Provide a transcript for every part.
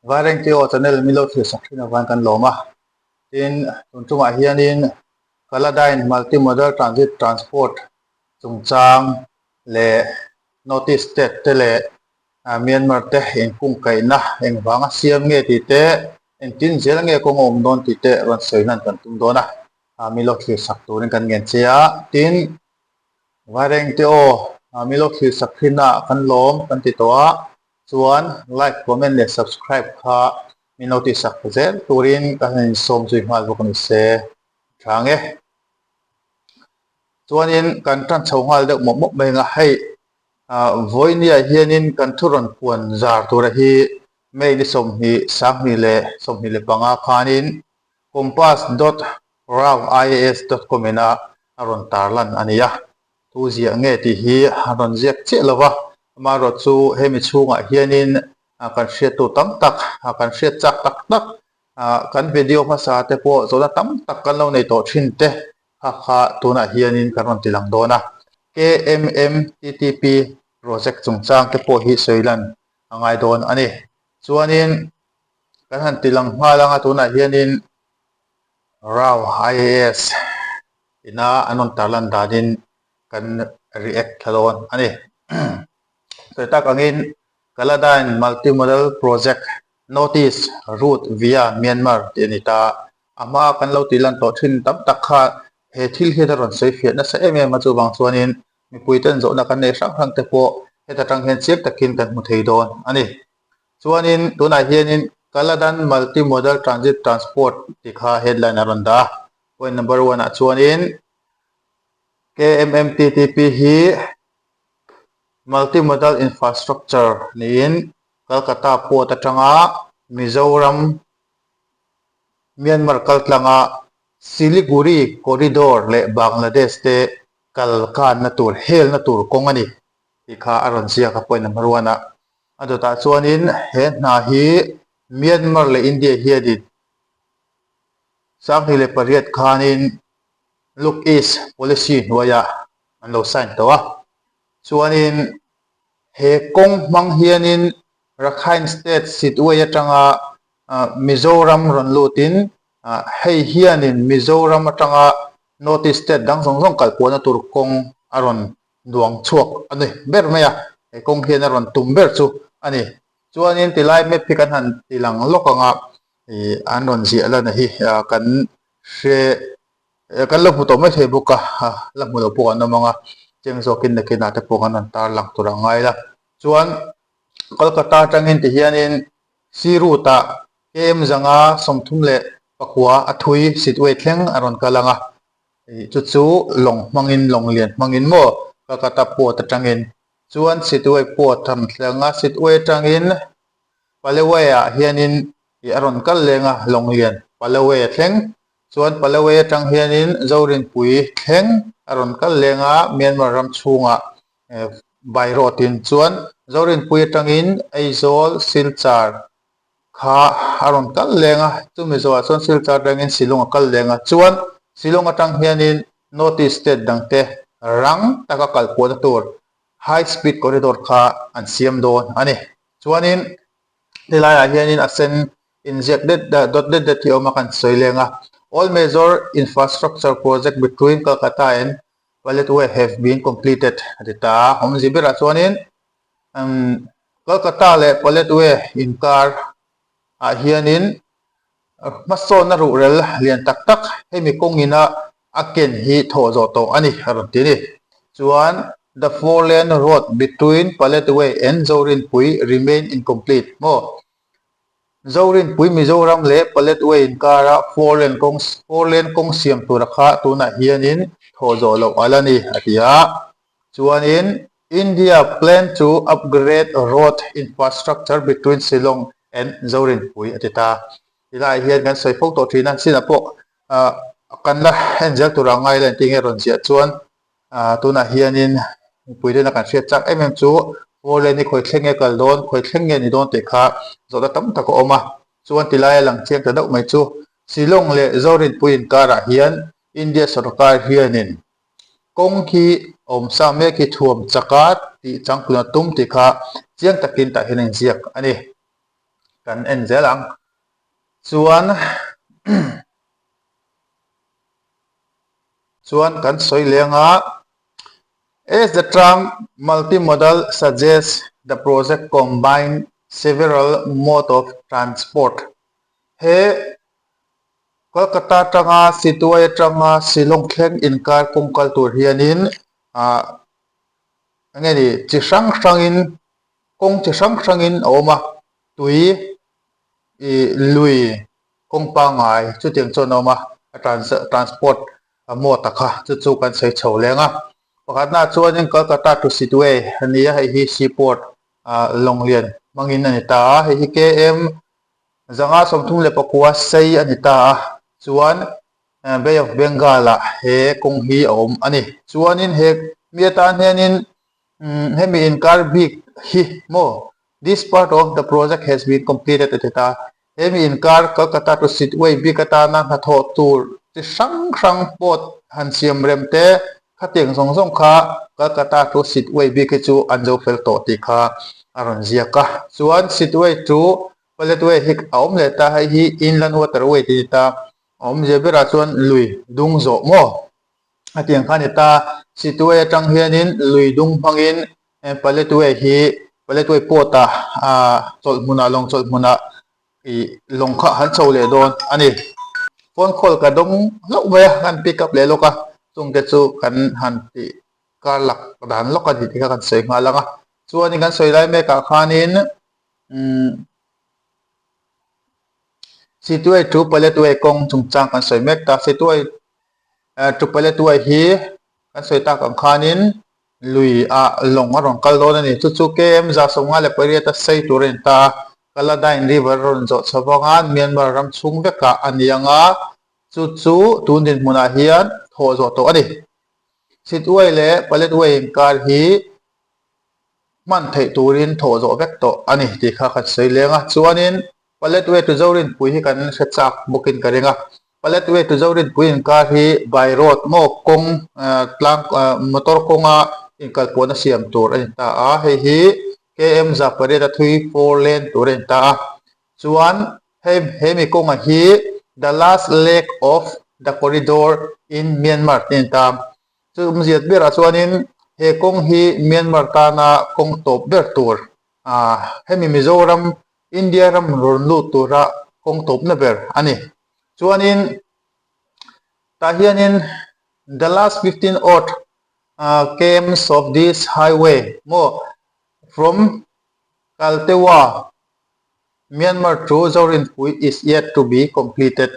Vairengtio channel min lo thlir sak thin avang kan lawm a. Tin, tun tumah hianin Kaladyne Multimodal Transit Transport chungchang leh North East State te leh Myanmar te inkungkaihna engvanga siam nge tih te, engtin zel nge kawng a awm dawn tih te rawn sawi hlan kan tum dawn a. Min lo thlir sak turin kan ngen che a. Tin, Vairengtio min lo thlir sak thin a kan lawm kan ti tawh a. Chuan like, comment leh subscribe kha min lo tihsak zel turin ka han insawm zui nghal bawk a ni se. Tha ang e. Chuanin kan tan chho nghal deuh mawp mawp mai ang a, hei vawinia hianin kan thu rawn puan zar tura hi May ni 20 sanghnih leh 25 khanin compass dot rau ias dot com ina a rawn tarlan a ni a. Thu ziah nge tih hi a rawn ziak chiah lo va, amaherawh chu hemi chhungah hianin kan hriattu tam tak, kan hriat chak tak tak, kan video hmasa te pawh zawhna tam tak kan lo nei tawh thin te kha kha tunah hianin kan rawn ti lang dawn a. KMMTTP project chungchang te pawh hi sawi lan a ngai dawn a ni. Chuanin kan han ti lang nghal anga tunah hianin Rao IAS ina an rawn tarlan danin kan react thla dawn a ni. Sawi tak angin Kaladyne Multimodal Project Notice Route via Myanmar tih a ni ta. A hma kan lo tih lan tawh thin tam tak kha he thil hian a rawn sawi fiah nasa em em a chuvang chuanin mipui ten zawhna kan nei hrang hrang te pawh heta tang hian chiang takin kan hmu thei dawn a ni. Chuanin tunah hianin Kaladan Multimodal Transit Transport tih kha headline a rawn dah a. Point number one ah chuanin KMMTTP hi Multimodal Infrastructure niin Calcutta Port atanga Mizoram Myanmar kaltlanga Siliguri Corridor leh Bangladesh te kal kanna tur helna tur kawng a ni tih kha a rawn ziak a point number one ah. A dawtah chuanin he hna hi Myanmar leh India hianin 2008 khanin Look East Policy hnuaiah an lo sign tawh a. Chuanin he kawng hmang hianin Rakhine State Sitway atanga Mizoram rawn lutin hei hianin Mizoram atanga North East State dang zawng zawng kalpuahna tur kawng a rawn nuang chhuak a ni ber mai a, he kawng hian a rawn tum ber chu a ni. Chuanin tilai map hi kan han ti lang lawk ang a, ih an rawn ziah lana hi kan hre kan lo hmu tawh mai thei bawk a, la hmu lo pawh an awm ang a, cheng zawkin nakinah te pawh kan rawn tar lang tur ang ngai la. Chuan Kolkata atangin ti hianin sea route ah KM 539 a thui Sitway thleng a rawn kal ang a, Ih chu chu lawng hmangin lawng lian hmangin maw Kolkata port atangin chuan Sitway port a rawn thleng a, Sitway atangin Paleway ah hianin ih a rawn kal leng a lawng lian Paleway a thleng chuan Paleway atang hianin Zorinpui thleng a rawn kal leng a Myanmar ram chhungah by road in chuan Zorinpui atangin Aizawl Silchar kha a rawn kal leng a, chumi zawhah chuan Silchar atangin Shillong a kal leng a, chuan Shillong atang hianin North East state dangte rang taka kal puahna tur high speed corridor kha an siam dawn a ni. Chuanin helaiah hianin a sen inziak det dot det det hi a awm a kan sawi leng a, All major infrastructure project between Kolkata and Paletwa have been completed a ti ta a, awmzi berah chuanin Kolkata leh Paletwa inkar ah hianin hmasawnna ruhrel lian tak tak hemi kawngina a ken hi thawh zawh tawh a ni a rawn ti a ni. Chuan the four lane road between Paletwa and Zorinpui remain incomplete maw? Zorinpui Mizoram leh Paletwa inkara four lane kawng four lane kawng siam tura kha tunah hianin thawh zawh loh a la ni a ti a. Chuanin India plan to upgrade road infrastructure between Shillong and Zorinpui a ti ta. Tilaiah hian kan sawi fo tawh thin a, chinah pawh kan la en zel tur ang ngai la engtin nge rawn ziah chuan tunah hianin mipui tena kan hriat chak em em chu four lane hi khawi thleng nge kal dawn, khawi thleng nge ni dawn tih kha zawhna tam tak a awm a. Chuan tilaia lang chiang ta deuh mai chu Shillong leh Zorinpui inkarah hian India sorkar hianin Kawng hi awmsa mek hi thuam chaka tih changtlun a tum tih kha chiang takin tah hian a inziak a ni. Kan en zel ang. Chuan chuan kan sawi leng a, As the term multimodal suggests, the project combine several mode of transport. He Kolkata atanga Situai atanga Shillong thleng inkar kawng kal tur hianin ah eng nge ni chi hrang hrangin kawng chi hrang hrangin a awm a, tui ih lui kawng pangngai chutiang chuan a awm a, a transport mode a kha chu chu kan sawi chho leng a. Pakhatnaah chuanin Kolkata to Situai a ni a, hei hi seaport ah lawng lian hmangin a ni ta a, hei hi KM Zanga 34 sei a ni ta a, chuan Bay of Bengal ah he kawng hi a awm a ni. Chuanin he mi atan hianin hemi inkar bik hi maw This part of the project has been completed a ti ta. He mi inkar Kolkata to Sitway bik atana hnathawh tur chi hrang hrang pawt han siam rem te khatiang zawng zawng kha Kolkata to Sitway bik hi chu an zo fel tawh tih kha a rawn ziak a. Chuan Sitway to Paletway hi a awm leh ta, hei hi Inland Waterway tih a ni ta. A awmzia berah chuan lui dung zawh maw a tiang kha a ni ta. Sitway atang hianin lui dung hmangin Paletway hi Paletway port ah chawlh hmunah lawng chawlh hmunah ih lawng kha han chho leh dawn a ni. Phone call ka dawng hlauh mai a, kan pick up leh lawk a, chungte chu kan han tih kar lak dan lawk a ni tih kha kan sawi nghal ang a. Chuanin kan sawi lai mekah khanin Umm Situai to Paletway kawng chungchang kan sawi mek ta. Situai to Paletway hi kan sawi tak ang khanin lui ah lawng a rawn kal dawn a ni. Chu chu KM 58 a sei tur a ni ta a. Kaladain River a rawn zawh chho vang a, Myanmar ram chhung vekah a ni ang a, chu chu tun dinhmunah hian thawh zawh tawh a ni. Situai leh Paletway inkar hi hman theih turin thawh zawh vek tawh a ni tih kha kan sawi leng a. Chuanin Paletway to Zorinpui hi kan hre chak bawkin ka ring a. Paletway to Zorinpui inkar hi by road maw kawng tlang motor kawnga inkalpawhna siam tur a ni ta a. Hei hi KM 800 a thui 4 lane tur a ni ta a. Chuan hei he mi kawnga hi the last leg of the corridor in Myanmar tih a ni ta. Chu awmziat berah chuanin he kawng hi Myanmar tana kawng tawp ber tur ah hemi Mizoram India ram rawn lut tura kawng tawpna ber a ni. Chuanin tah hianin the last 15 odd kms of this highway maw from Kaltewa Myanmar to Zorinpui is yet to be completed.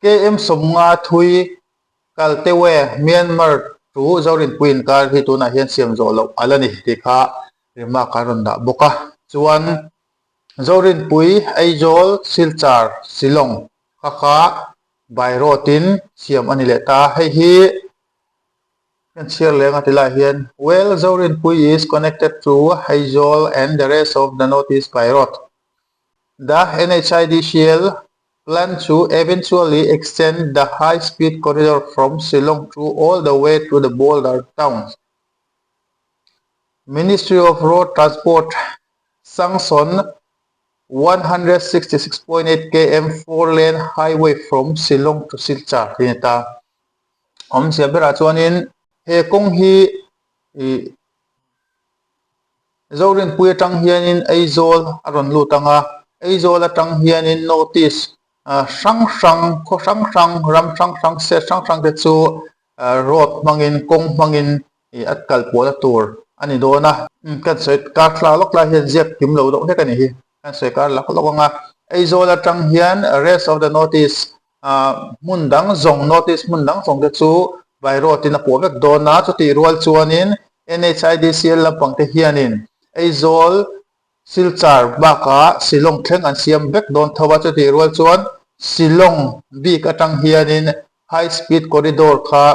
KM 50 thui Kaltewe, Myanmar chu Zorinpui inkar hi tunah hian siam zawh loh a la ni tih kha remark a rawn dah bawk a. Chuan Zorinpui, Aizawl, Silchar, Shillong kha kha by road in siam a ni leh ta. Hei hi kan chhiar leng a ti lai hian Well, Zorinpui is connected to Aizawl and the rest of the North East by road. The NHIDCL plan to eventually extend the high-speed corridor from Shillong to all the way to the border towns. Ministry of Road Transport sanctioned 166.8 km four-lane highway from Shillong to Silchar tih a ni ta. Awmzia berah chuanin he kawng hi ih Zorinpui atang hianin Aizawl a rawn lut ang a, Aizawl atang hianin notice hrang hrang, khaw hrang hrang, ram hrang hrang, state hrang hrang te chu road hmangin, kawng hmangin ih a kal pawhna tur a ni dawn a. Kan sawi kar thla lawk lai hian ziak kim lo deuh hlek a ni hi, kan sawi kar lak lawk ang a. Aizawl atang hian rest of the notice Hmun dang zawng notice hmun dang zawng te chu by road in a pawh vek dawn a, chutih rual chuanin NHIDCL lampang te hianin Aizawl, Silchar bakah Shillong thleng an siam vek dawn tho a, chutih rual chuan Shillong bik atang hianin high speed corridor kha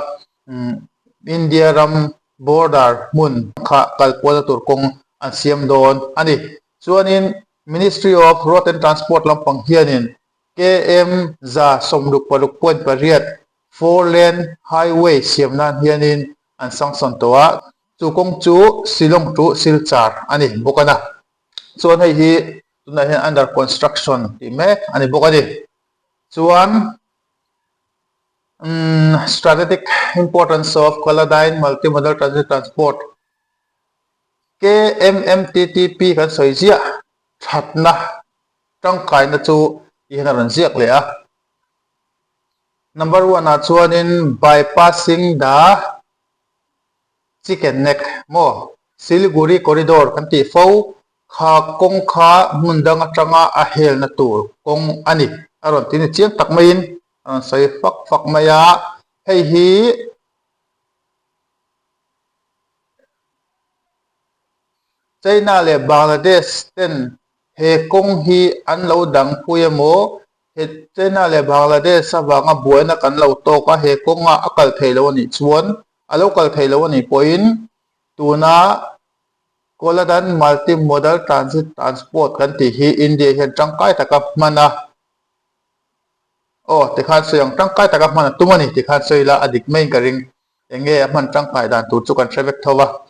India ram border hmun kha kal kualna tur kawng an siam dawn a ni. Chuanin Ministry of Road and Transport lampang hianin KM 66.8 four lane highway siam nan hianin an sanction tawh a, chu kawng chu Shillong to Silchar a ni bawk a na. Chuan hei hi Tunah hian under construction tih mek a ni bawk a ni. Chuan umm strategic importance of Kaladan Multimodal Transit Transport KMMTTP kan sawi ziah thatna tangkaina chu tih hian a rawn ziak leh a. Number one ah chuanin bypassing the chicken neck maw Siliguri corridor kan tih fo kha kawng kha hmun dang atanga a helna tur kawng a ni a rawn ti ni chiang tak maiin a rawn sawi fak fak mai a hei hi China leh Bangladesh ten he kawng hi an lo dang pui emaw He China leh Bangladesh avanga buaina kan lo tawk a, he kawnga a kal thei lo a nih chuan, a lo kal thei lo a nih pawhin tuna Koladan Multi Modal Transit Transport kan tih hi India hian tangkai taka hman a, aw tikhan sawi ang, tangkai taka hman a tum a ni tikhan sawi ila a dik maiin ka ring. Eng nge a hman tangkai dan tur chu kan hre vek tho va,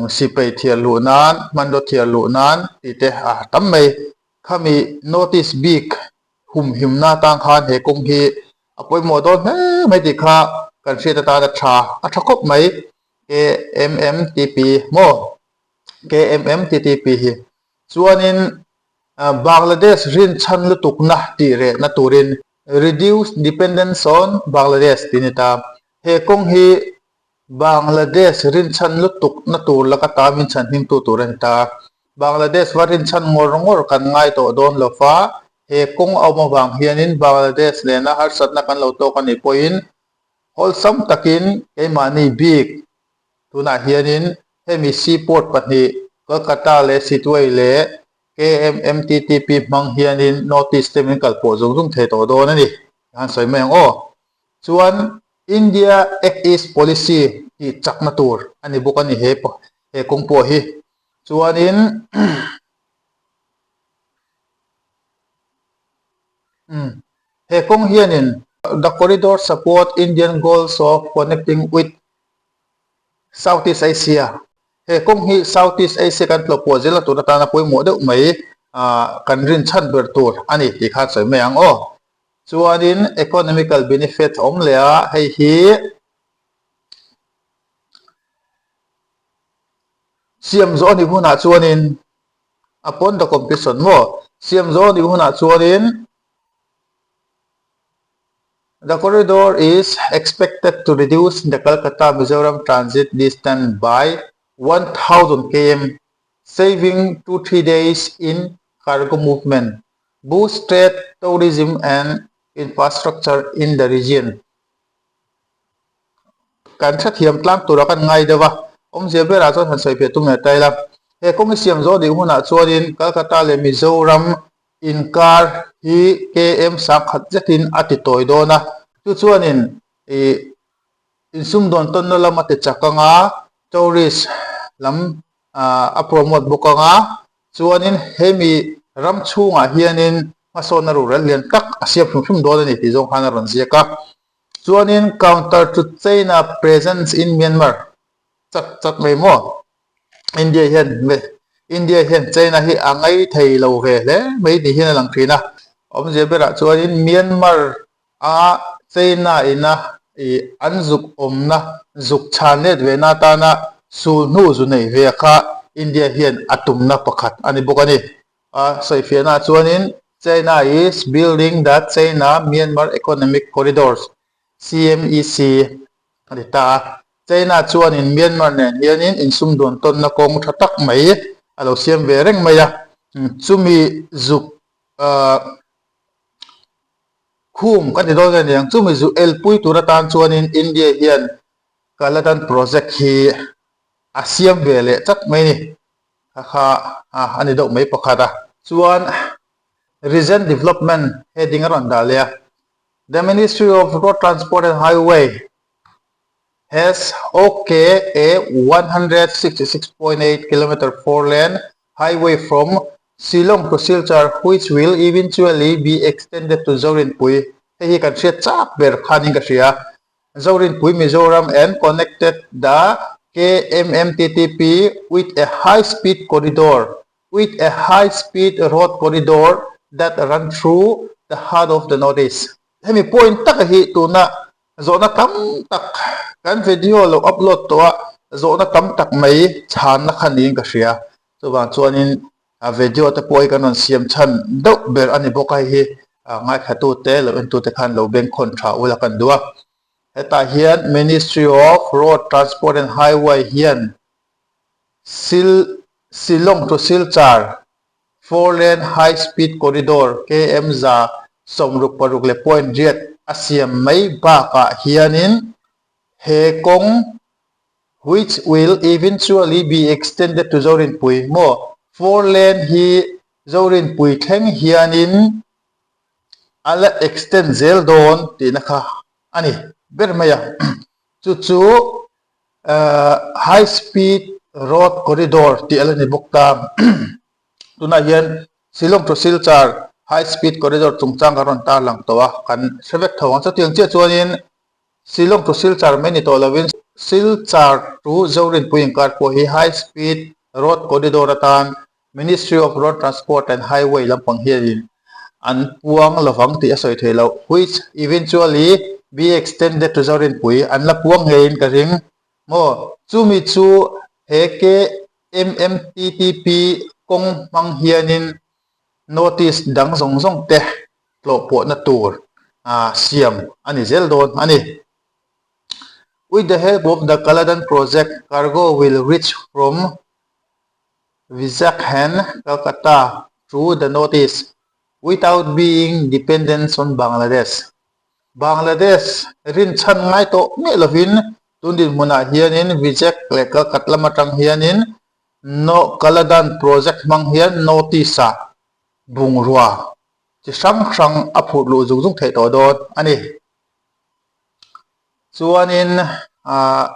sipei thiar luh nan, hmanraw thiar luh nan tih te a tam mai. Khami notice bik humhimna atang khan he kawng hi a pawimawh dawn hle mai tih kha kan hriat atan a tha a tha khawp mai KMMTP maw KMMTTP hi chuanin Bangladesh rinchhan lutukna tih rehna turin Reduce Dependence on Bangladesh tih a ni ta. He kawng hi Bangladesh rinchhan lutuk na tur laka ta min chhan hmingtu tur a ni ta. Bangladesh va rinchhan ngawr ngawr kan ngai tawh dawn lo va, he kawng a awm avang hianin Bangladesh nena harsatna kan lo tawk a nih pawhin awlsam takin keimahni bik tunah hianin hemi seaport pahnih Kolkata leh Sitway leh KMMTTP hmang hianin notice te min kalpawh zung zung thei tawh dawn a ni. Han sawi mai ang aw. Chuan India Act East Policy tih chakna tur a ni bawk a ni he he kawng pawh hi. Chuanin he kawng hianin The corridor support Indian goals of connecting with Southeast Asia he kawng hi Southeast Asia kan tlawhpawh zela tur atana pawimawh deuh mai kan rinchhan ber tur a ni tih kha sawi mai ang aw. Chuanin economical benefit a awm leh a, hei hi siam zawh a nih hunah chuanin upon the completion maw siam zawh a nih hunah chuanin the corridor is expected to reduce the Calcutta Mizoram transit distance by 1000 km saving 2-3 days in cargo movement boost trade tourism and infrastructure in the region. Kan hrethiam tlang tura kan ngai deuh a, awmzia berah chuan han sawi fiah tum leh ta ila. He kawng i siam zawh dih hunah chuanin Calcutta leh Mizoram inkar hi KM 10,000 zetin a ti tawi dawn a, chu chuanin ih insumdawn tawnna lam a ti chak ang a, tourist lam a promote bawk ang a, chuanin hemi ram chhungah hianin hmasawnna rurel lian tak a siam hrim hrim dawn a ni tih zawng khan a rawn ziak a. Chuanin counter to China presence in Myanmar chat chat mai maw? India hian India hian China hi a ngai thei lo ve hle mai ni hian a lang thin a. Awmzia berah chuanin Myanmar a China ina ih an zuk awmna zuk chhan let ve na atana sul hnu zu nei ve kha India hian a tumna pakhat a ni bawk a ni. A sawifiahnaah chuanin China is building the China-Myanmar Economic Corridors, CMEC, a ti ta a. China chuanin Myanmar nen hianin insumdawn tawnna kawng tha tak mai a lo siam ve reng mai a. Chumi zuk khum kan ti dawn nge niang, chumi zuk elpui tur atan chuanin India hian Kaladan project hi a siam ve leh chat mai a ni. Kha kha a ni deuh mai pakhat a. Chuan Recent Development heading a rawn dah leh a, The Ministry of Road Transport and Highway has ok a 166.8 kilometer four-lane highway from Shillong to Silchar which will eventually be extended to Zorinpui. Hei hi kan hriat chak ber khanin ka hria. Zorinpui Mizoram and connected the KMMTTP with a high-speed corridor. With a high speed road corridor that run through the heart of the Northeast. Hemi point taka hi tuna zawhna tam tak kan video lo upload tawh a zawhna tam tak mai chhanna kha niin ka hria. Chuvang chuanin a video te pawh hi kan rawn siam chhan deuh ber a ni bawk a hei hi ngaithlatute lo entute khan lo bengkhawn tha ula kan duh a. Hetah hian Ministry of Road Transport and Highway hian Sil Shillong to Silchar Four Lane High Speed Corridor KM 166.8 a siam mai bakah hianin he kawng which will eventually be extended to Zorinpui maw Four Lane hi Zorinpui thleng hianin a la extend zel dawn tihna kha a ni ber mai a. Chu chu High speed road corridor tih a la ni bawk ta. Tunah hian Shillong to Silchar high speed corridor chungchang kan rawn tarlang tawh a, kan hre vek tho ang. Chutiang chiah chuanin Shillong to Silchar mai ni tawh lovin Silchar to Zorinpui inkar pawh hi high speed road corridor atan Ministry of Road Transport and Highway lampang hianin an puang lovang tih a sawi thei loh, which eventually be extended to Zorinpui an la puang ngeiin ka ring maw? Chumi chu he KMMTTP kawng hmang hianin notice dang zawng zawng te tlawhpawhna tur siam a ni zel dawn a ni. With the help of the Kaladan project, cargo will reach from Vizag and Calcutta through the Northeast without being dependent on Bangladesh. Bangladesh rinchhan ngai tawh miah lovin tun dinhmunah hianin Vizag leh Calcutta lam atang hianin No Kaladan project hmang hian Northeast-ah bungrua chi hrang hrang a phurh luh zung zung theih tawh dawn a ni. Chuanin ah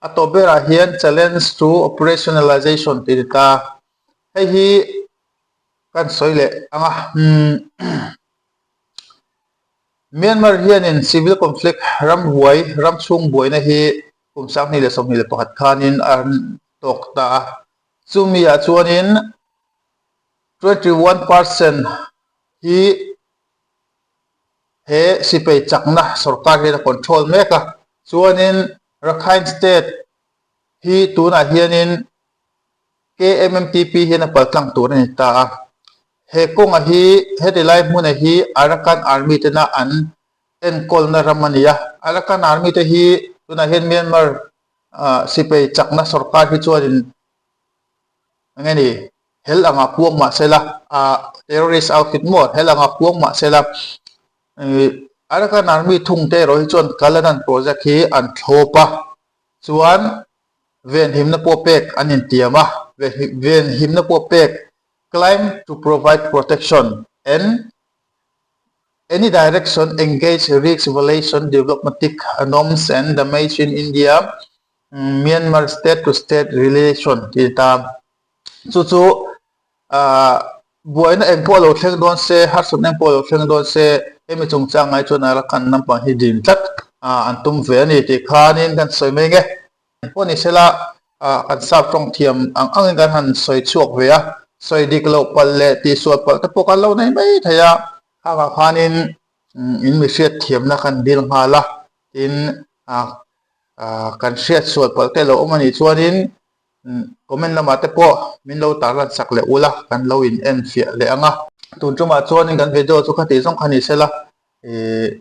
A tawp berah hian challenge to operationalization tih a ni ta. Hei hi kan sawi leh ang a. Myanmar hianin civil conflict ram buai, ram chhung buaina hi kum 2021 khanin an tawk ta a. Chumi ah chuanin 21% hi he sipai chakna sorkar hian a control mek a. Chuanin Rakhine State hi tunah hianin KMMTP hian a paltlang tur a ni ta a. He kawnga hi heti lai hmuna hi Arakan Army tena an enkawlna ram a ni a. Arakan Army te hi tunah hian Myanmar sipai chakna sorkar hi chuanin eng nge ni hel anga puang mah sela terrorist outfit maw hel anga puang mah sela Arakan Army thung te erawh hi chuan Kaladan project hi an thlawp a, chuan venhimna pawh pek an intiam a, venhimna pawh pek claim to provide protection and any direction engage risk violation diplomatic norms and damage in India Myanmar state to state relation tih a ni ta. Chu chu ahh Buaina eng pawh a lo thleng dawn se, harsatna eng pawh a lo thleng dawn se, hemi chungchang ngai chuan Arakan nampang hi din tlat an tum ve a ni tih khanin kan sawi mai nge. Pawh ni sela kan sap tawng thiam ang angin kan han sawi chhuak ve a, sawi dik loh palh leh tihsual palh te pawh kan lo nei mai thei a, khangah khanin in mi hriat thiamna kan dil nghal a, tin kan hriat sual palh te lo awm a nih chuanin Comment lamah te pawh min lo tarlan sak leh ula kan lo in en fiah leh ang a. Tun tumah chuanin kan video chu kha tih zawng kha ni sela ih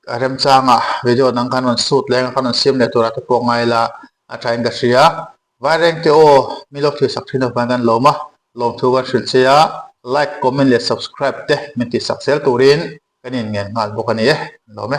a remchangah video dang kan rawn shoot leh anga kan rawn siam leh turah te pawh ngai la a thain ka hria. Vaireng te aw mi lo thlir sak thin avang kan lawm a, lawmthu kan hrilh che a, like, comment leh subscribe te min tih sak zel turin kan inngen nghal bawk a ni e, kan lawm e.